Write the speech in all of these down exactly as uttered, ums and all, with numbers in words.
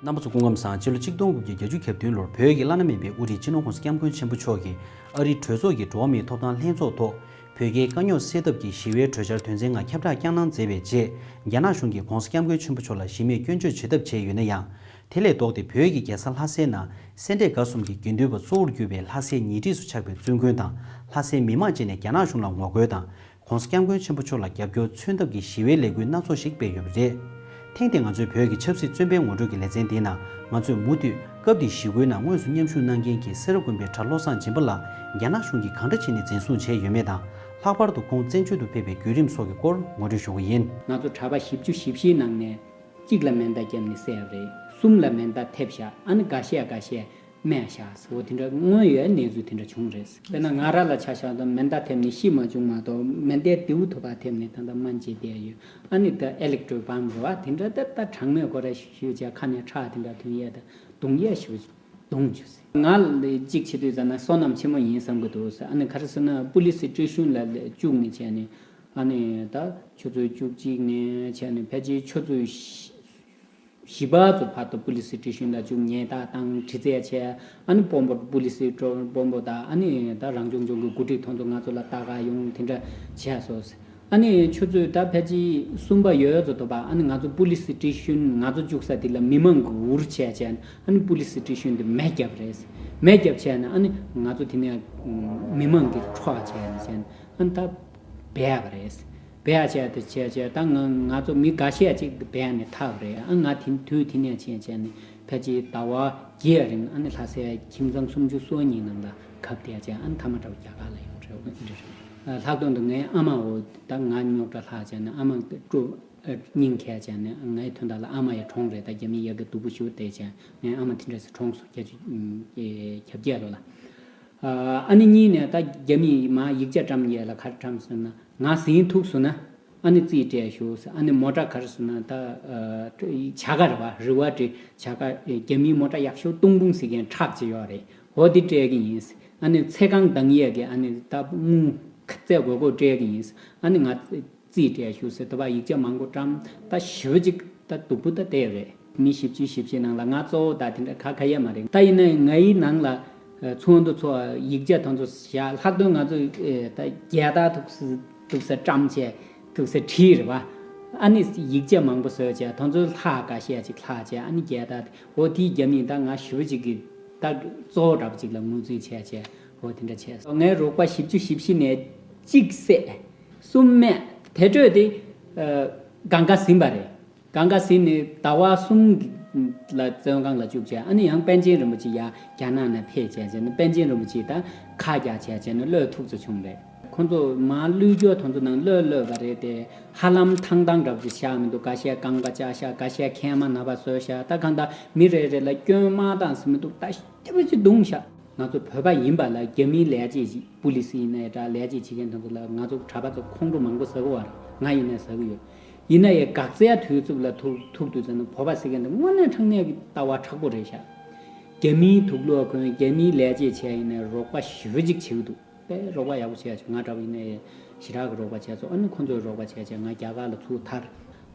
རྣམ་པ་ཚོ་སྐུ་ཁམས་བཟང་། སྤྱི་ལོ་གཅིག་སྟོང་དགུ་བརྒྱ་བརྒྱད་ཅུ་གྱ་བདུན་ལོར་བོད་ཀྱི་བླ་ན་མེད་པའི་དབུ་ཁྲིད་སྤྱི་ནོར་༸གོང་ས་༸སྐྱབས་མགོན་ཆེན་པོ་མཆོག་གིས་ཨ་རིའི་གྲོས་ཚོགས་ཀྱི་འགྲོ་བ་མིའི་ཐོབ་ཐང་ལྷན་ཚོགས་ཐོག་བོད་རྒྱའི་དཀའ་རྙོག་སེལ་ཐབས་ཀྱི་ཞི་བའི་གྲོས་འཆར་དོན་ཚན་ལྔ་ཁྱབ་བསྒྲགས་བསྐྱངས་གནང་མཛད་པའི་རྗེས། རྒྱ་ནག་གཞུང་གིས་༸གོང་ས་༸སྐྱབས་མགོན་ཆེན་པོ་མཆོག་ལ་གཞི་མེད་སྐྱོན་བརྗོད་བྱེད་ཐབས་བྱས་ཡོད་ན་ཡང་། དེ་ལས་ལྡོག་སྟེ་བོད་ཀྱི་རྒྱལ་ས་ལྷ་སའི་ནང་སེ་འབྲས་དགའ་གསུམ་གྱི་དགེ་འདུན་པ་གཙོ་བོར་གྱུར་པའི་ལྷ་སའི་ཉེ་འཁྲིས་སུ་ཆགས་པའི་བཙུན་དགོན་དང་ལྷ་སའི་མི་མང་བཅས་ནས་རྒྱ་ནག་གཞུང་ལ་ངོ་རྒོལ་དང་། ༸གོང་ས་༸སྐྱབས་མགོན་ཆེན་པོ་མཆོག་ལ་རྒྱབ་སྐྱོར་མཚོན་ཐབས་ཀྱི་ཞི་བའི་ལས་འགུལ་སྣ་ཚོགས་ཤིག་སྤེལ་ཡོད་པ་རེད། ཐེངས་འདིའི་ང་ཚོའི་བོད་ཀྱི་ཆབ་སྲིད་བཙོན་པའི་ངོ་སྤྲོད་ཀྱི་ལེ་ཚན་འདིའི་ནང་ང་ཚོས་མུ་མཐུད་སྐབས་དེའི་ཞི་རྒོལ་ནང་དངོས་སུ་མཉམ་ཞུགས་གནང་མཁན་གྱི་སེ་ར་དགོན་པའི་གྲྭ་བློ་བཟང་སྦྱིན་པ་ལགས་རྒྱ་ནག་གཞུང་གིས་གང་འདྲ་བྱས་ནས་འཛིན་བཟུང་བྱས་ཡོད་མེད་དང་། ལྷག་པར་དུ་ཁོང་བཙན་བྱོལ་དུ་ཕེབས་པའི་བརྒྱུད་རིམ་སོགས་ཀྱི་སྐོར་ངོ་སྤྲོད་ཞུ་གི་ཡིན། ང་ཚོ་གྲྭ་པ་བཞི་བཅུ་ཞེ་བཞིའི་ནང་ནས་གཅིག་ལ་མེ་མདའ་བརྒྱབ་ནས་བསད་པ་རེད། གསུམ་ལ་མེ་མདའ་ཐེབས་བཞག་ཨ་ནི་འགའ་ཤས་འགའ་ཤས་རྨས་བཞག་ཟེར་བ་དེ་འདྲ་དངོས་ཡོད་གནས་ཚུལ་དེ་འདྲ་བྱུང་རེད། དཔེར་ན་ང་རང་ལ་ཆ་བཞག་ན་མེ་མདའ་ཐེབས་ནས་ཤི་མ་བྱུང་མ་གཏོགས་མེ་མདའི་མདེའུ་ཐོག་ཕར་ཐེབས་ནས་ད་ལྟ་སྨན་བཅོས་བསྡད་ཡོད། ཨ་ནི་ད་ཨེ་ལེག་ཊྲིག་བམ་རེད་བ། དེ་འདྲ་ད་ད་གྲང་མོས་ཁོ་ར་ཞུས་བྱས་ཁ་ནས་ཁྲག་དེ་འདྲ་ཐོན་ཡས་ད་གདུང་ཡས་ཞེ་པོ་གདུང་བྱུང་ཟེར། ང་ལ་གཅིག་བྱེད་དུས་ཙམ་ན་བསོད་ནམས་ཆེན་མོ་ཡིན་བསམ་གི་འདུག་ཟེར། ཨ་ནི་ག་རེ་ཟེར་ན་པུ་ལི་སི་སི་ཊེ་ཤན་ལ་བཅུག་ནས་བྱས་ནས་ཨ་ནི་ད་ཆུ་ཚོད་བཅུ་གཅིག་ནས་བྱས་ནས་ཕལ་ཆེར་ཆུ་ཚོད་བཞི་བཞི་པ་ཚོ་བར་དུ་པུ་ལི་སི་སི་ཊེ་ཤན་ལ་བཅུག་ཉེས་རྡུང་དང་དྲི་རྩད་བྱས། ཨ་ནི་དཔོན་པོ་པུ་ལི་སི་དཔོན་པོ་དང་ཨ་ནི་ད་རང་སྐྱོང་ལྗོངས་ཀྱི་འགོ་ཁྲིད་དེ་ཚོ་ང་ཚོ་ལ་ལྟ་ག་ཡོང་དེ་འདྲ་བྱས་སོང་། ཨ་ནི་ཆུ་ཚོད་ད་ཕལ་ཆེར་གསུམ་པ་ཡོལ་ཡོལ་ཚོ་དོ་པ་ཨ་ནི་ང་ཚོ་པུ་ལི་སི་སི་ཊེ་ཤན་ང་ཚོ་བཅུག་ས་དེ་ལ་མི་མང་གིས་འུར་བྱས་བྱས་ཨ་ནི་པུ་ལི་སི་སི་ཊེ་ཤན་དེ་མེ་བརྒྱབ་རེད། མེ་བརྒྱབ་བྱས་ནས་ཨ་ནི་ང་ཚོ་དེ་ནས་མི་མང་གིས་འཕྲོག་བྱས་ནས་བྱས་ཨ་ནི་ད་སྦས་པ་རེད། སྦས་བྱས་དེ་བྱས་བྱས་ད་ང་ང་ཚོ་མི་འགའ་ཤས་ཅིག་སྦས་ནས་ཐར་བ་རེད། ཨ་ང་དེ་དུས་དེ་ནས་བྱས་བྱས་ནས་ཕལ་ཆེར་ཟླ་བ་བརྒྱད་རིང་ཨ་ནི་ལྷ་སའི་ཁྱིམ་ཚང་སུམ་ཅུ་སོ་གཉིས་ནང་ལ་གབ་བསྡད་བྱས་ཨ་ནི་མཐའ་མ་འདྲ་བོ་རྒྱ་གར་ལ་ཡོང་རེད། འདི་རེད། ལྷག་དོན་དུ་ངའི་ཨ་མ་འོ་ད་ང་རྙོག་དྲ་ལྷག་བྱས་ནས་ཨ་མ་སྤྲོ་སྙིང་གས་བྱས་ནས་ངའི་དོན་དག་ལ་ཨ་མ་ཡི་གྲོངས་རེད། ད་རྒྱ་མི་ཡ་གི་སྡུག་པོ་ཞུ་བསྡད་བྱས་ངའི་ཨ་མ་དེ་འདྲ་སེ་གྲོངས་སོང་། བརྒྱད་ཅུ་གྱ་བརྒྱད་ལོ་ལ། ཨ་ནི་གཉིས་ནས་ད་རྒྱ་མིས་མ་ཡིག་ཆ་བཀྲམ་ཡས་ལ་ག་རེ་བཀྲམ་ཟེར་ན་ང་ཟིན་ཐུག་སོང་ན་ཨ་ནི་རྩིས་སྤྲད་ཞུ་ཟེར། ཨ་ནི་མོ་ཊ་ག་རེ་ཟེར་ན་ད་བྱ་དགའ་རེད་བ། རི་བ་ཏི་བྱ་དགའ་རྒྱ་མིའི་མོ་ཊ་ཡག་ཤོས་ཏུང་པུང་ཟེར་མཁན་ཁྲག་ཅིག་ཡོད་རེད། འོ་དེ་སྤྲད་གི་ཡིན་ཟེར། ཨ་ནི་ཚེ་གང་འདང་ཡས་གི་ཨ་ནི་ད་དངུལ་རྩིས་དགོས་དགོས་སྤྲད་གི་ཡིན་ཟེར། ཨ་ནི་ང་རྩིས་སྤྲད་ཞུ་ཟེར་དུ་བ་ཡིག་ཆ་མང་པོ་བཀྲམ། ད་ཞེ་པོ་ཅིག་ད་སྡུག་པོ་ད་དེ་རེད། མི་བཞི་བཅུ་ཞེ་བཞི་ནང་ལ་ང་གཙོ་བོ་ད་དེ་འདྲ་ག་ག་ཡ་མ་རེད། ད་ཡིན་ན་ངའི་ནང་ལ་ཚོགས་འདུ་ཚོགས་ཡིག་ཆ་དེ་ཚོ་བཞག་ལྷག་དོན་ང་ཚོ་ད་རྒྱལ་དར་ཐུགས་སུ་ཐུགས་སུ་བཀྲམ་བྱས་ཐུགས་སུ་བྲིས་རེད་བ། ཨ་ནི་ཡིག་ཆ་མང་པོ་བཟོས་བྱས་དེ་ཚོ་ལྷག་འགའ་ཤས་ཅིག་ལྷག་བྱས་ཨ་ནི་རྒྱལ་དར་འོ་དེའི་རྒྱ་མིས་ད་ང་ཞེ་པོ་ཅིག་གི་ད་གཙོ་བོ་འདྲ་པོ་ཅིག་ལ་ངོས་འཛིན་བྱས་བྱས་འོ་དེ་འདྲ་བྱས་སོང་། ངའི་རོགས་པ་བཞི་བཅུ་ཞེ་བཞི་ནས་གཅིག་བསད། གསུམ་རྨས། དེ་འཕྲོས་དེ་གང་ག་ཟིན་པ་རེད། གང་ག་ཟིན་ནས་ཟླ་བ་གསུམ་ལ་བཙོན་ཁང་ལ་བཅུག་བྱས་ཨ་ནི་ཡང་པཎ་ཆེན་རིན་པོ་ཆེ་ཡར་རྒྱ་ནག་ནས་ཕེབས་བྱས་བྱས་ནས་པཎ་ཆེན་རིན་པོ་ཆེ་ད་ཁ་རྒྱག་བྱས་བྱས་ནས་གློད་ཐུབ་ཚོད་བྱུང་རེད། ཁོ་ཚོ་མར་གློད་རྒྱུ་དེ་ཚོ་ནང་གློད་གློད་པ་རེད་དེ། ཧ་ལམ་ཐང་ཐང་འདྲ་པོ་ཅིག་བཞག་མི་འདུག་འགའ་ཤས་རྐང་པ་བཅག་བཞག་འགའ་ཤས་མཁལ་མ་ན་བ་བཟོས་བཞག་ད་གང་ལྟར་མི་རེ་རེ་ལ་སྐྱོན་མ་བཏང་ཟེར་མི་འདུག་ད་ཞེ་པོ་ཅིག་བརྡུངས་བཞག་ང་ཚོ་བོད་པ་ཡིན་པ་ལ་རྒྱ་མིའི་ལས་བྱེད་ཅིག་པུ་ལི་སི་ཡིན་ནའི་འདྲ་ལས་བྱེད་བྱེད་མཁན་དེ་ཚོ་ལ་ང་ཚོ་གྲྭ་པ་ཚོ་ཁོང་ཁྲོ་མང་པོ་ཟ་གི་ཡོད་རེད། ང་ཡིན་ནའི་ཟ་གི་ཡོད། ཡིན་ན་ཡང་འགག་རྩའི་དུས་ཚོད་ལ་ཐུག་ཐུག་དུས་ཙམ་ན་བོད་པ་ཟེར་མཁན་དེ་དངོས་གནས་དྲང་གནས་ཀྱི་ལྟ་བ་མཁྲེགས་པོ་རེད་ཤག་རྒྱ་མིའི་དུག་ལོག་གོན་རྒྱ་མིའི་ལས་བྱེད་བྱས་ཡིན་ནའི་རོགས་པ་ཞེ་པོ་ཅིག་བྱེད་ཀྱི་འདུག་དཔེ་རོགས་པ་ཡག་པོ་བྱས་བྱུང་། ང་འདྲ་པོ་ཡིན་ནའི་ཞེ་དྲག་གི་རོགས་པ་བྱས་སོང་། ཨ་ནི་ཁོ་ཚོས་རོགས་པ་བྱས་བྱས་ང་རྒྱ་གར་ལ་ཚུར་ཐར།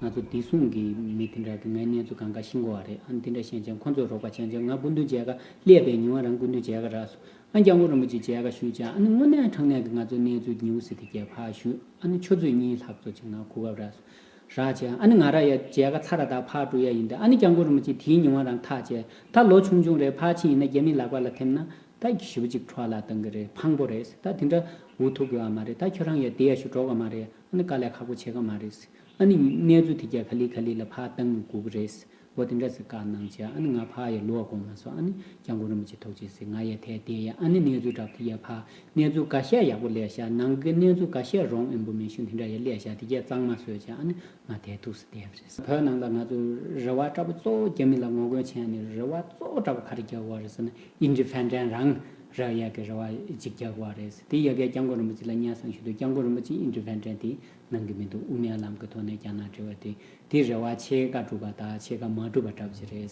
ང་ཚོ་བདེ་སྲུང་གི་མི་དེ་འདྲ་གི་ངའི་གནས་ཚུལ་གང་ག་ཤེས་ཀྱི་ཡོད་རེད། ཨ་ནི་དེ་འདྲ་ཤེས་བྱས་ཁོ་ཚོས་རོགས་པ་བྱས་བྱས་ང་སྐུ་མདུན་མཇལ་ཁ་སླེབས་པའི་ཉིན་མོ་རང་སྐུ་མདུན་མཇལ་ཁ་རག་སོང་། ཨ་སྐྱབས་མགོན་རིན་པོ་ཆེ་མཇལ་ཁ་ཞུས་བྱས་ཨ་ནི་དངོས་གནས་དྲང་གནས་ཀྱི་ང་ཚོའི་གནས་ཚུལ་ཉུང་ཟད་དེ་རྒྱས་ཕར་ཞུས། ཨ་ནི་ཆུ་ཚོད་གཉིས་ལྷག་ཙམ་ཅིག་ང་གོ་སྐབས་རག་སོང་། རག་བྱས་ཨ་ནི་ང་རང་ཡ་མཇལ་ཁ་ཚར་ར་ད་ཕར་འགྲོ་ཡ་ཡིན་ཏེ། ཨ་ནི་སྐྱབས་མགོན་རིན་པོ་ཆེ་དེའི་ཉིན་མོ་རང་ཐག་བཅད། ད་ལོ་ཆུང་ཆུང་རེད། ཕར་ཕྱིན་ཡིན་ན་རྒྱ་མི་ལག་པ་ལ་ཐེབས་ན་ད་ཞེ་པོ་ཅིག་འཕྲོ་བརླག་གཏོང་གི་རེད། ཕངས་པོ་རེད། ད་དེ་འདྲ་འུ་ཐུག་གི་ཡོད་མ་རེད། ད་ཁྱོད་རང་ཡ་དེ་ཡ་ཞུ་འགྲོ་གི་མ་རེད། ཨ་ནི་དཀའ་ལས་ཁག་པོ་བྱེད་ཀྱི་མ་རེད། ཨ་ནི་གནས་ཚུལ་དེ་ག་ག་ལེ་ག་ལེ་ལ་ཕར་བཏང་དགོས་ཀྱི་རེད། འོ་དེ་འདྲ་ཟེར་བཀའ་གནང་བྱས་ཨ་ནི་ང་ཕར་ཡ་ལོག་དགོས་མ་སོང་། ཨ་ནི་སྐྱབས་མགོན་རིན་པོ་ཆེ་ཐུགས་རྗེ་ཆེ་ཟེར་ང་ཡ་དེ་དེ་ཡ་ཨ་ནི་གནས་ཚུལ་འདྲ་པོ་དེ་ཡ་ཕར་གནས་ཚུལ་འགའ་ཤས་ཡག་པོ་སླེབས་ཤག་ནང་གི་གནས་ཚུལ་འགའ་ཤས་རོང་ཨིན་ཕོར་མེ་ཤོན་དེ་འདྲ་ཡ་སླེབས་ཤག་དེ་གས་གཙང་མ་བཟོས་བྱས་ཨ་ནི་ང་དེ་ཐུགས་སུ་བསྡད་པ་རེད། བོད་ནང་ལ་ང་ཚོ་རེ་བ་འདྲ་པོ་གཙོ་བོ་རྒྱ་མི་ལ་ངོ་རྒོལ་བྱས་ནས་རེ་བ་གཙོ་བོ་འདྲ་པོ་ག་རེ་རྒྱག་དགོས་རེད་ཟེར་ན་ཨིན་ཌི་ཕེན་ཌེན་ཊི་རང་རག་ཡག་གི་རེ་བ་ཅིག་རྒྱག་དགོས་རེད། དེ་ཡ་གས་སྐྱབས་མགོན་རིན་པོ་ཆེ་ལ་སྙན་སེང་ཞུ་དུས་སྐྱབས་མགོན་རིན་པོ་ཆེ་ཨིན་ཌི་ཕེན་ཌེན་ཊི་དེ་གནང་གི་མི་འདུག་དབུ་མའི་ལམ་གྱི་ཐོག་ནས་རྒྱ་ནག་འབྲེལ་བ་དེ་དེ་རེ་བ་ཕྱེད་ཀ་གྲུབ་པ་དང་ཕྱེད་ཀ་མ་གྲུབ་པ་འདྲ་པོ་ཅིག་རེད།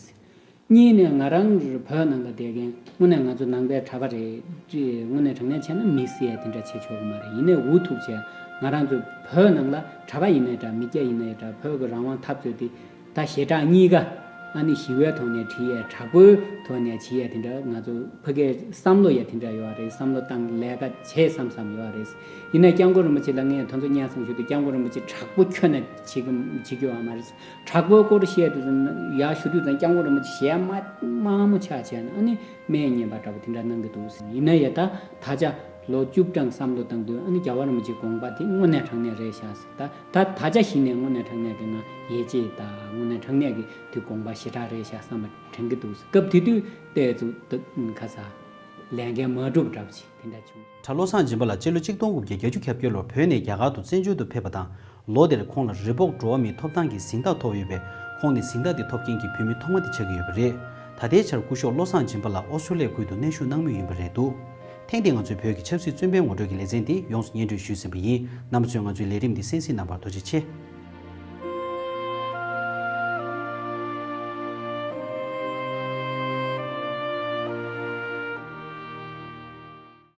གཉིས་ནས་ང་རང་བོད་ནང་ལ་བསྡད་མཁན་དངོས་གནས་ང་ཚོ་ནང་པའི་གྲྭ་པ་རེད། དངོས་གནས་དྲང་གནས་བྱས་ན་མི་སེར་དེ་འདྲ་བྱེད་ཆོག་གི་མ་རེད། ཡིན་ནའི་འུ་ཐུག་བྱས་ང་རང་ཚོ་བོད་ནང་ལ་གྲྭ་པ་ཡིན་ནའི་འདྲ་མི་སྐྱ་ཡིན་ནའི་འདྲ་བོད་ཀྱི་རང་དབང་འཐབ་རྩོད་དེ་ད་ཞེ་དྲག་གཉིས་ཀ་ ཨ་ནི་ཞི་བའི་ཐོག་ནས་བྲིས་ཡས། དྲག་པོའི་ཐོག་ནས་བྲིས་ཡས། དེ་འདྲ་ང་ཚོ་ཕ་གིའི་བསམ་བློ་ཡ་དེ་འདྲ་ཡོད་རེད། བསམ་བློ་བཏང་ལས་ཀ་བྱེད་བསམ་བསམ་ཡོད་རེད། ཡིན་ན་སྐྱབས་མགོན་རིན་པོ་ཆེ་ལ་ངས་དེ་ཚོ་སྙན་སེང་ཞུ་དུས་སྐྱབས་མགོན་རིན་པོ་ཆེ་དྲག་པོ་ཁྱོན་ནས་བྱེད་ཀྱི་བྱེད་རྒྱུ་ཡོད་མ་རེད། དྲག་པོའི་སྐོར་བཤད་དུས་ཙམ་ཡར་ཞུ་དུས་ཙམ་སྐྱབས་མགོན་རིན་པོ་ཆེ་ཞལ་དམར་དམར་མོ་ཆགས་བྱས་ནས་ཨ་ནི་སྨན་ཉན་པ་འདྲ་པོ་དེ་འདྲ་གནང་གི་འདུག་ཟེར། ཡིན་ན་ཡ་ད་ད་ཆ་ལོ་བཅུ་གྲངས་བསམ་བློ་བཏང་དུས་ཨ་ནི་རྒྱལ་བ་རིན་པོ་ཆེའི་དགོངས་པ་དེ་དངོས་གནས་དྲང་གནས་རེད་ཤག་ཟེར། ད་ད་ད་ཆ་གཞི་ནས་དངོས་གནས་དྲང་གནས་ཀྱི་ང་ཡིད་ཆེས་དང་དངོས་གནས་དྲང་གནས་ཀྱི་དེ་དགོངས་པ་ཞེ་དྲག་རེད་ཤག་བསམ་པ་དྲན་གྱི་འདུག་ཟེར། སྐབས་དེ་དུས་ཏོག་ཙམ་ཁ་ས་ལས་འགན་མ་འགྲུབ་འདྲ་པོ་ཞིག་དེ་འདྲ་བྱུང་། གྲྭ་བློ་བཟང་སྦྱིན་པ་ལགས་སྤྱི་ལོ་གཅིག་སྟོང་དགུ་བརྒྱ་བརྒྱད་ཅུ་གྱ་བརྒྱད་ལོར་བོད་ནས་རྒྱ་གར་དུ་བཙན་བྱོལ་དུ་ཕེབས་པ་དང་། ལོ་དེར་ཁོང་ལ་རི་བོགས་འགྲོ་བ་མིའི་ཐོབ་ཐང་གི་གཟེངས་རྟགས་ཐོབ་ཡོད་པས། ཁོང་ནི་གཟེངས་རྟགས་དེ་ཐོབ་མཁན་གྱི་བོད་མི་ཐོག་མ་དེ་ཆགས་ཀྱི་ཡོད་པ་རེད། ད་ལྟའི་ཆར་སྐུ་ཞབས་བློ་བཟང་སྦྱིན་པ་ལགས་ཨོ་སི་ཀྲོ་ལི་ཡའི་ཁུལ་དུ་གནས་བཞུགས་གནང་མུས་ཡིན་པ་རེད་འདུག། ཐེངས་འདིའི་ང་ཚོའི་བོད་ཀྱི་ཆབ་སྲིད་བཙོན་པའི་ངོ་སྤྲོད་ཀྱི་ལེ་ཚན་འདི་ཡོངས་སུ་སྙན་སྒྲོན་ཞུས་ཟིན་པ་ཡིན། རྣམ་པ་ཚོས་ང་ཚོའི་ལས་རིམ་འདི་གསན་གཟིགས་གནང་བར་ཐུགས་རྗེ་ཆེ།